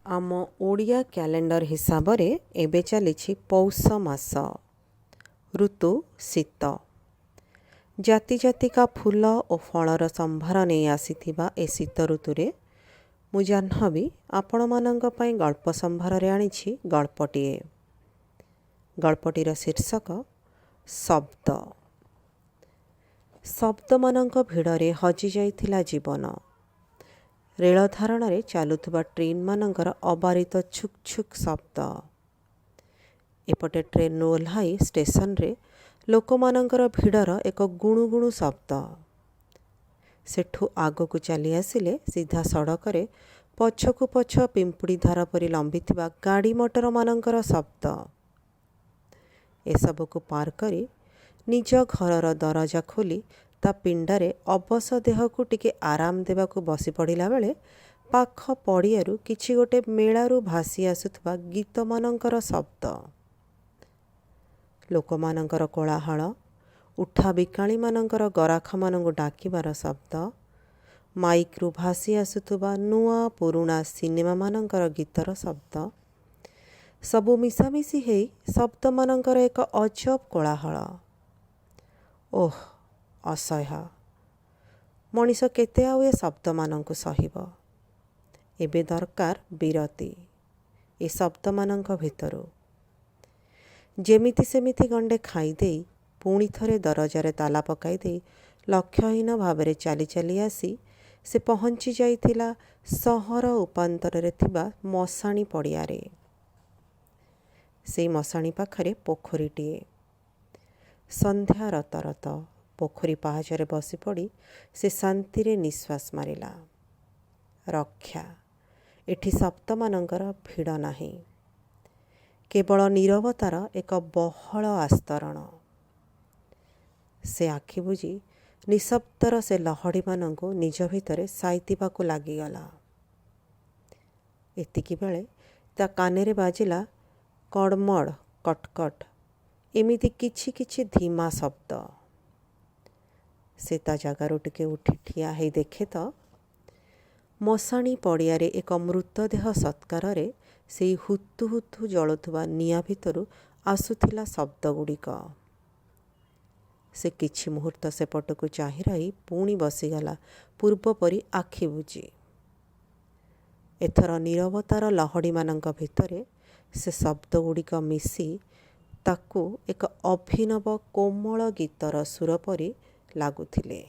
ଆମ ଓଡ଼ିଆ କ୍ୟାଲେଣ୍ଡର ହିସାବରେ ଏବେ ଚାଲିଛି ପୌଷ ମାସ, ଋତୁ ଶୀତ। ଜାତି ଜାତିକା ଫୁଲ ଓ ଫଳର ସମ୍ଭାର ନେଇ ଆସିଥିବା ଏ ଶୀତ ଋତୁରେ ମୁଁ ଜାହ୍ନବୀ ଆପଣମାନଙ୍କ ପାଇଁ ଗଳ୍ପ ସମ୍ଭାରରେ ଆଣିଛି ଗଳ୍ପଟିଏ। ଗଳ୍ପଟିର ଶୀର୍ଷକ ଶବ୍ଦ। ଶବ୍ଦମାନଙ୍କ ଭିଡ଼ରେ ହଜିଯାଇଥିଲା ଜୀବନ। ରେଳ ଧାରଣାରେ ଚାଲୁଥିବା ଟ୍ରେନ୍ମାନଙ୍କର ଅବାରିତ ଛୁକ୍ ଛୁକ୍ ଶବ୍ଦ, ଏପଟେ ଟ୍ରେନ୍ରୁ ଓହ୍ଲାଇ ଷ୍ଟେସନରେ ଲୋକମାନଙ୍କର ଭିଡ଼ର ଏକ ଗୁଣୁଗୁଣୁ ଶବ୍ଦ, ସେଠୁ ଆଗକୁ ଚାଲି ଆସିଲେ ସିଧା ସଡ଼କରେ ପଛକୁ ପଛ ପିମ୍ପୁଡ଼ି ଧାର ପରି ଲମ୍ବିଥିବା ଗାଡ଼ି ମଟରମାନଙ୍କର ଶବ୍ଦ, ଏସବୁକୁ ପାର କରି ନିଜ ଘରର ଦରଜା ଖୋଲି ତା ପିଣ୍ଡାରେ ଅବଶ ଦେହକୁ ଟିକେ ଆରାମ ଦେବାକୁ ବସି ପଡ଼ିଲା ବେଳେ ପାଖ ପଡ଼ିଆରୁ କିଛି ଗୋଟେ ମେଳାରୁ ଭାସି ଆସୁଥିବା ଗୀତମାନଙ୍କର ଶବ୍ଦ, ଲୋକମାନଙ୍କର କୋଳାହଳ, ଉଠା ବିକାଳୀମାନଙ୍କର ଗରାଖମାନଙ୍କୁ ଡାକିବାର ଶବ୍ଦ, ମାଇକ୍ରୁ ଭାସି ଆସୁଥିବା ନୂଆ ପୁରୁଣା ସିନେମାମାନଙ୍କର ଗୀତର ଶବ୍ଦ, ସବୁ ମିଶାମିଶି ହେଇ ଶବ୍ଦମାନଙ୍କର ଏକ ଅଜବ କୋଳାହଳ। ଓଃ, ଅସହ୍ୟ! ମଣିଷ କେତେ ଆଉ ଏ ଶବ୍ଦମାନଙ୍କୁ ସହିବ? ଏବେ ଦରକାର ବିରତି ଏ ଶବ୍ଦମାନଙ୍କ ଭିତରୁ। ଯେମିତି ସେମିତି ଗଣ୍ଡେ ଖାଇଦେଇ ପୁଣି ଥରେ ଦରଜାରେ ତାଲା ପକାଇ ଦେଇ ଲକ୍ଷ୍ୟହୀନ ଭାବରେ ଚାଲି ଚାଲି ଆସି ସେ ପହଞ୍ଚି ଯାଇଥିଲା ସହର ଉପାନ୍ତରରେ ଥିବା ମଶାଣି ପଡ଼ିଆରେ। ସେଇ ମଶାଣି ପାଖରେ ପୋଖରୀଟିଏ। ସନ୍ଧ୍ୟା ରତରତ ପୋଖରୀ ପାହାଚରେ ବସିପଡ଼ି ସେ ଶାନ୍ତିରେ ନିଶ୍ୱାସ ମାରିଲା। ରକ୍ଷା, ଏଠି ଶବ୍ଦମାନଙ୍କର ଭିଡ଼ ନାହିଁ, କେବଳ ନୀରବତାର ଏକ ବହଳ ଆସ୍ତରଣ। ସେ ଆଖି ବୁଜି ନିଶବ୍ଦର ସେ ଲହଡ଼ିମାନଙ୍କୁ ନିଜ ଭିତରେ ସାଇତିବାକୁ ଲାଗିଗଲା। ଏତିକିବେଳେ ତା କାନରେ ବାଜିଲା କଡ଼ମଡ଼ କଟକଟ ଏମିତି କିଛି କିଛି ଧୀମା ଶବ୍ଦ। ସେ ତା ଜାଗାରୁ ଟିକେ ଉଠି ଠିଆ ହେଇ ଦେଖେ ତ ମଶାଣି ପଡ଼ିଆରେ ଏକ ମୃତଦେହ ସତ୍କାରରେ ସେଇ ହୁତୁ ହୁତୁ ଜଳୁଥିବା ନିଆଁ ଭିତରୁ ଆସୁଥିଲା ଶବ୍ଦଗୁଡ଼ିକ। ସେ କିଛି ମୁହୂର୍ତ୍ତ ସେପଟକୁ ଚାହିଁ ରହି ପୁଣି ବସିଗଲା ପୂର୍ବପରି ଆଖି ବୁଜି। ଏଥର ନୀରବତାର ଲହଡ଼ିମାନଙ୍କ ଭିତରେ ସେ ଶବ୍ଦଗୁଡ଼ିକ ମିଶି ତାକୁ ଏକ ଅଭିନବ କୋମଳ ଗୀତର ସୁର ପରି ଲାଗୁଥିଲେ।